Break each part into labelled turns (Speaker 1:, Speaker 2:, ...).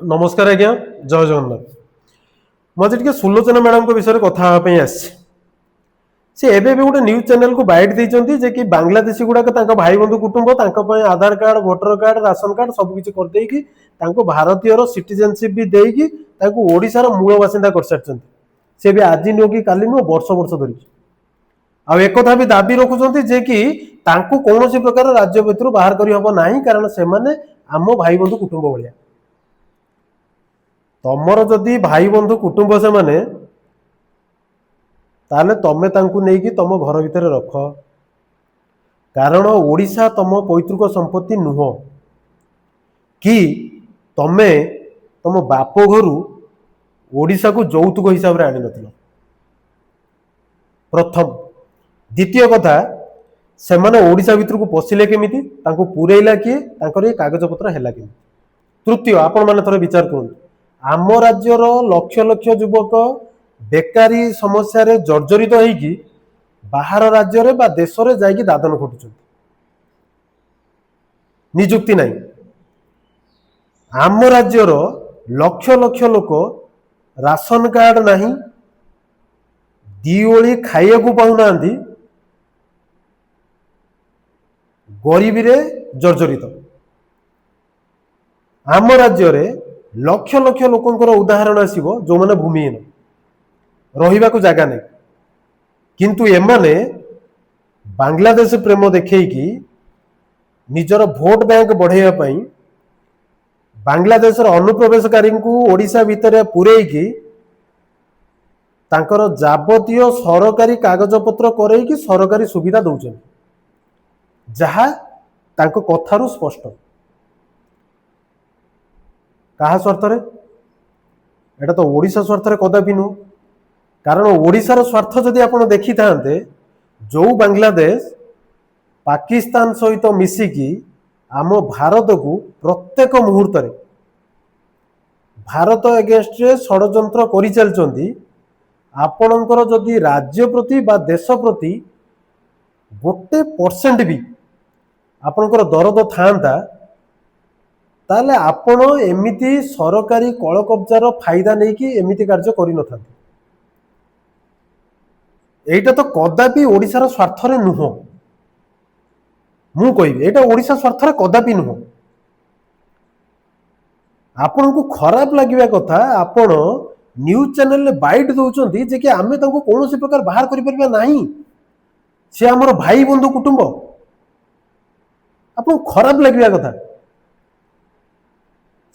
Speaker 1: ନମସ୍କାର ଆଜ୍ଞା, ଜୟ ଜଗନ୍ନାଥ। ମୁଁ ଆଜି ଟିକେ ସୁଲୋଚନା ମ୍ୟାଡ଼ାମଙ୍କ ବିଷୟରେ କଥା ହେବା ପାଇଁ ଆସିଛି। ସେ ଏବେ ଏବେ ଗୋଟେ ନ୍ୟୁଜ୍ ଚ୍ୟାନେଲକୁ ବାଇଟ୍ ଦେଇଛନ୍ତି ଯେ କି ବାଂଲାଦେଶୀ ଗୁଡ଼ାକ ତାଙ୍କ ଭାଇ ବନ୍ଧୁ କୁଟୁମ୍ବ, ତାଙ୍କ ପାଇଁ ଆଧାର card, voter card, ration card ସବୁ କିଛି କରିଦେଇକି ତାଙ୍କୁ ଭାରତୀୟର ସିଟିଜେନସିପ୍ ବି ଦେଇକି ତାଙ୍କୁ ଓଡ଼ିଶାର ମୂଳ ବାସିନ୍ଦା କରିସାରିଛନ୍ତି। ସେ ବି ଆଜି ନୁହଁ କି କାଲି ନୁହଁ, ବର୍ଷ ବର୍ଷ ଧରିକି। ଆଉ ଏକଥା ବି ଦାବି ରଖୁଛନ୍ତି ଯେ କି ତାଙ୍କୁ କୌଣସି ପ୍ରକାର ରାଜ୍ୟ ଭିତରୁ ବାହାର କରିହେବ ନାହିଁ, କାରଣ ସେମାନେ ଆମ ଭାଇ ବନ୍ଧୁ କୁଟୁମ୍ବ ଭଳିଆ। ତମର ଯଦି ଭାଇ ବନ୍ଧୁ କୁଟୁମ୍ବ ସେମାନେ, ତାହେଲେ ତମେ ତାଙ୍କୁ ନେଇକି ତମ ଘର ଭିତରେ ରଖ, କାରଣ ଓଡ଼ିଶା ତମ ପୈତୃକ ସମ୍ପତ୍ତି ନୁହଁ କି ତମେ ତମ ବାପ ଘରୁ ଓଡ଼ିଶାକୁ ଯୌତୁକ ହିସାବରେ ଆଣିନଥିଲ। ପ୍ରଥମ। ଦ୍ୱିତୀୟ କଥା, ସେମାନେ ଓଡ଼ିଶା ଭିତରକୁ ପଶିଲେ କେମିତି, ତାଙ୍କୁ ପୁରେଇଲା କିଏ, ତାଙ୍କର ଏ କାଗଜପତ୍ର ହେଲା କେମିତି? ତୃତୀୟ, ଆପଣମାନେ ଥରେ ବିଚାର କରନ୍ତୁ, ଆମ ରାଜ୍ୟର ଲକ୍ଷ ଲକ୍ଷ ଯୁବକ ବେକାରୀ ସମସ୍ୟାରେ ଜର୍ଜରିତ ହେଇକି ବାହାର ରାଜ୍ୟରେ ବା ଦେଶରେ ଯାଇକି ଦାଦନ ଖଟୁଛନ୍ତି, ନିଯୁକ୍ତି ନାହିଁ। ଆମ ରାଜ୍ୟର ଲକ୍ଷ ଲକ୍ଷ ଲୋକ ରାସନ କାର୍ଡ ନାହିଁ, ଦି ଓଳି ଖାଇବାକୁ ପାଉନାହାନ୍ତି, ଗରିବୀରେ ଜର୍ଜରିତ। ଆମ ରାଜ୍ୟରେ ଲକ୍ଷ ଲକ୍ଷ ଲୋକଙ୍କର ଉଦାହରଣ ଆସିବ ଯେଉଁମାନେ ଭୂମିହୀନ, ରହିବାକୁ ଜାଗା ନାହିଁ। କିନ୍ତୁ ଏମାନେ ବାଂଲାଦେଶ ପ୍ରେମ ଦେଖେଇକି ନିଜର ଭୋଟ ବ୍ୟାଙ୍କ ବଢ଼େଇବା ପାଇଁ ବାଂଲାଦେଶର ଅନୁପ୍ରବେଶକାରୀଙ୍କୁ ଓଡ଼ିଶା ଭିତରେ ପୂରେଇକି ତାଙ୍କର ଯାବତୀୟ ସରକାରୀ କାଗଜପତ୍ର କରେଇକି ସରକାରୀ ସୁବିଧା ଦେଉଛନ୍ତି, ଯାହା ତାଙ୍କ କଥାରୁ ସ୍ପଷ୍ଟ। କାହା ସ୍ୱାର୍ଥରେ? ଏଇଟା ତ ଓଡ଼ିଶା ସ୍ୱାର୍ଥରେ କଦାପି ନୁହଁ। କାରଣ ଓଡ଼ିଶାର ସ୍ୱାର୍ଥ ଯଦି ଆପଣ ଦେଖିଥାନ୍ତେ, ଯେଉଁ ବାଂଲାଦେଶ ପାକିସ୍ତାନ ସହିତ ମିଶିକି ଆମ ଭାରତକୁ ପ୍ରତ୍ୟେକ ମୁହୂର୍ତ୍ତରେ ଭାରତ ଏଗେନଷ୍ଟରେ ଷଡ଼ଯନ୍ତ୍ର କରିଚାଲିଛନ୍ତି, ଆପଣଙ୍କର ଯଦି ରାଜ୍ୟ ପ୍ରତି ବା ଦେଶ ପ୍ରତି 1% ବି ଆପଣଙ୍କର ଦରଦ ଥାଆନ୍ତା, ତାହେଲେ ଆପଣ ଏମିତି ସରକାରୀ କଳକବଜାର ଫାଇଦା ନେଇକି ଏମିତି କାର୍ଯ୍ୟ କରିନଥାନ୍ତେ। ଏଇଟା ତ କଦାପି ଓଡ଼ିଶାର ସ୍ୱାର୍ଥରେ ନୁହଁ। ମୁଁ କହିବି ଏଇଟା ଓଡ଼ିଶା ସ୍ୱାର୍ଥରେ କଦାପି ନୁହଁ। ଆପଣଙ୍କୁ ଖରାପ ଲାଗିବା କଥା, ଆପଣ ନ୍ୟୁଜ୍ ଚ୍ୟାନେଲରେ ବାଇଟ୍ ଦେଉଛନ୍ତି ଯେ କି ଆମେ ତାଙ୍କୁ କୌଣସି ପ୍ରକାର ବାହାର କରିପାରିବା ନାହିଁ, ସେ ଆମର ଭାଇ ବନ୍ଧୁ କୁଟୁମ୍ବ। ଆପଣଙ୍କୁ ଖରାପ ଲାଗିବା କଥା।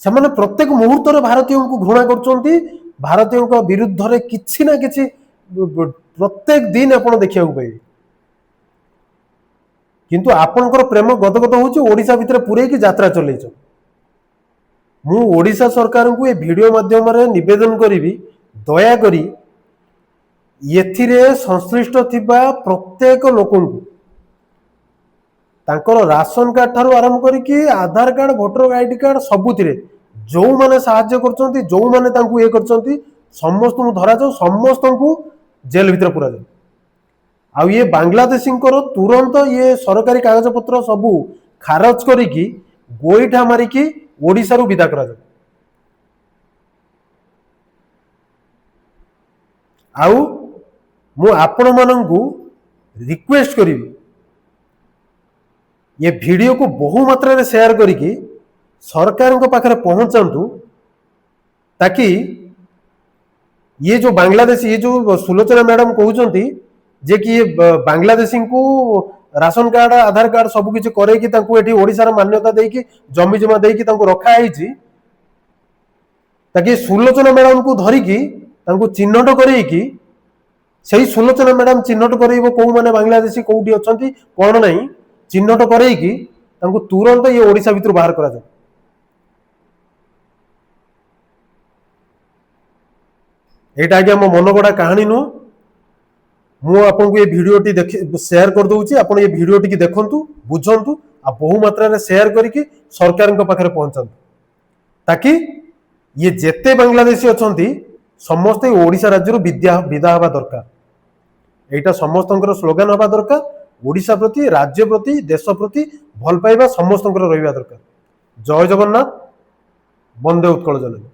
Speaker 1: ସେମାନେ ପ୍ରତ୍ୟେକ ମୁହୂର୍ତ୍ତରେ ଭାରତୀୟଙ୍କୁ ଘୃଣା କରୁଛନ୍ତି, ଭାରତୀୟଙ୍କ ବିରୁଦ୍ଧରେ କିଛି ନା କିଛି ପ୍ରତ୍ୟେକ ଦିନ ଆପଣ ଦେଖିବାକୁ ପାଇବେ। କିନ୍ତୁ ଆପଣଙ୍କର ପ୍ରେମ ଗଦଗଦ ହେଉଛି, ଓଡ଼ିଶା ଭିତରେ ପୂରେଇକି ଯାତ୍ରା ଚଲେଇଛ। ମୁଁ ଓଡ଼ିଶା ସରକାରଙ୍କୁ ଏ ଭିଡ଼ିଓ ମାଧ୍ୟମରେ ନିବେଦନ କରିବି, ଦୟାକରି ଏଥିରେ ସଂଶ୍ଳିଷ୍ଟ ଥିବା ପ୍ରତ୍ୟେକ ଲୋକଙ୍କୁ ତାଙ୍କର ରାସନ କାର୍ଡ ଠାରୁ ଆରମ୍ଭ କରିକି ଆଧାର କାର୍ଡ, ଭୋଟର ଆଇଡି କାର୍ଡ ସବୁଥିରେ ଯେଉଁମାନେ ସାହାଯ୍ୟ କରୁଛନ୍ତି, ଯେଉଁମାନେ ତାଙ୍କୁ ଇଏ କରିଛନ୍ତି, ସମସ୍ତଙ୍କୁ ଧରାଯାଉ, ସମସ୍ତଙ୍କୁ ଜେଲ ଭିତରେ ପୁରାଯାଉ। ଆଉ ଇଏ ବାଂଲାଦେଶୀଙ୍କର ତୁରନ୍ତ ଇଏ ସରକାରୀ କାଗଜପତ୍ର ସବୁ ଖାରଜ କରିକି ଗୋଇଠା ମାରିକି ଓଡ଼ିଶାରୁ ବିଦା କରାଯାଉ। ଆଉ ମୁଁ ଆପଣମାନଙ୍କୁ ରିକ୍ୱେଷ୍ଟ କରିବି, ଏ ଭିଡ଼ିଓକୁ ବହୁ ମାତ୍ରାରେ ସେୟାର କରିକି ସରକାରଙ୍କ ପାଖରେ ପହଞ୍ଚାନ୍ତୁ, ତାକି ଇଏ ଯେଉଁ ବାଂଲାଦେଶୀ, ଇଏ ଯେଉଁ ସୁଲୋଚନା ମ୍ୟାଡ଼ାମ କହୁଛନ୍ତି ଯେ କି ଇଏ ବାଂଲାଦେଶୀଙ୍କୁ ରାସନ କାର୍ଡ, ଆଧାର କାର୍ଡ ସବୁ କିଛି କରେଇକି ତାଙ୍କୁ ଏଠି ଓଡ଼ିଶାର ମାନ୍ୟତା ଦେଇକି ଜମି ଜମା ଦେଇକି ତାଙ୍କୁ ରଖା ହେଇଛି, ତାକି ସୁଲୋଚନା ମ୍ୟାଡ଼ାମଙ୍କୁ ଧରିକି ତାଙ୍କୁ ଚିହ୍ନଟ କରେଇକି ସେଇ ସୁଲୋଚନା ମ୍ୟାଡ଼ାମ ଚିହ୍ନଟ କରେଇବ କୋଉମାନେ ବାଂଲାଦେଶୀ କୋଉଠି ଅଛନ୍ତି କ'ଣ ନାହିଁ, ଚିହ୍ନଟ କରେଇକି ତାଙ୍କୁ ତୁରନ୍ତ ଇଏ ଓଡ଼ିଶା ଭିତରୁ ବାହାର କରାଯାଉ। ଏଇଟା ଆଜ୍ଞା ମୋ ମନଗଢ଼ା କାହାଣୀ ନୁହଁ। ମୁଁ ଆପଣଙ୍କୁ ଏ ଭିଡ଼ିଓଟି ଦେଖି ସେୟାର କରିଦେଉଛି, ଆପଣ ଏ ଭିଡ଼ିଓଟିକି ଦେଖନ୍ତୁ, ବୁଝନ୍ତୁ, ଆଉ ବହୁ ମାତ୍ରାରେ ସେୟାର କରିକି ସରକାରଙ୍କ ପାଖରେ ପହଞ୍ଚାନ୍ତୁ, ତାକି ଇଏ ଯେତେ ବାଂଲାଦେଶୀ ଅଛନ୍ତି ସମସ୍ତେ ଓଡ଼ିଶା ରାଜ୍ୟରୁ ବିଦା ହେବା ଦରକାର। ଏଇଟା ସମସ୍ତଙ୍କର ସ୍ଲୋଗାନ ହେବା ଦରକାର। ଓଡ଼ିଶା ପ୍ରତି, ରାଜ୍ୟ ପ୍ରତି, ଦେଶ ପ୍ରତି ଭଲ ପାଇବା ସମସ୍ତଙ୍କର ରହିବା ଦରକାର। ଜୟ ଜଗନ୍ନାଥ। ବନ୍ଦେ ଉତ୍କଳ ଜନନୀ।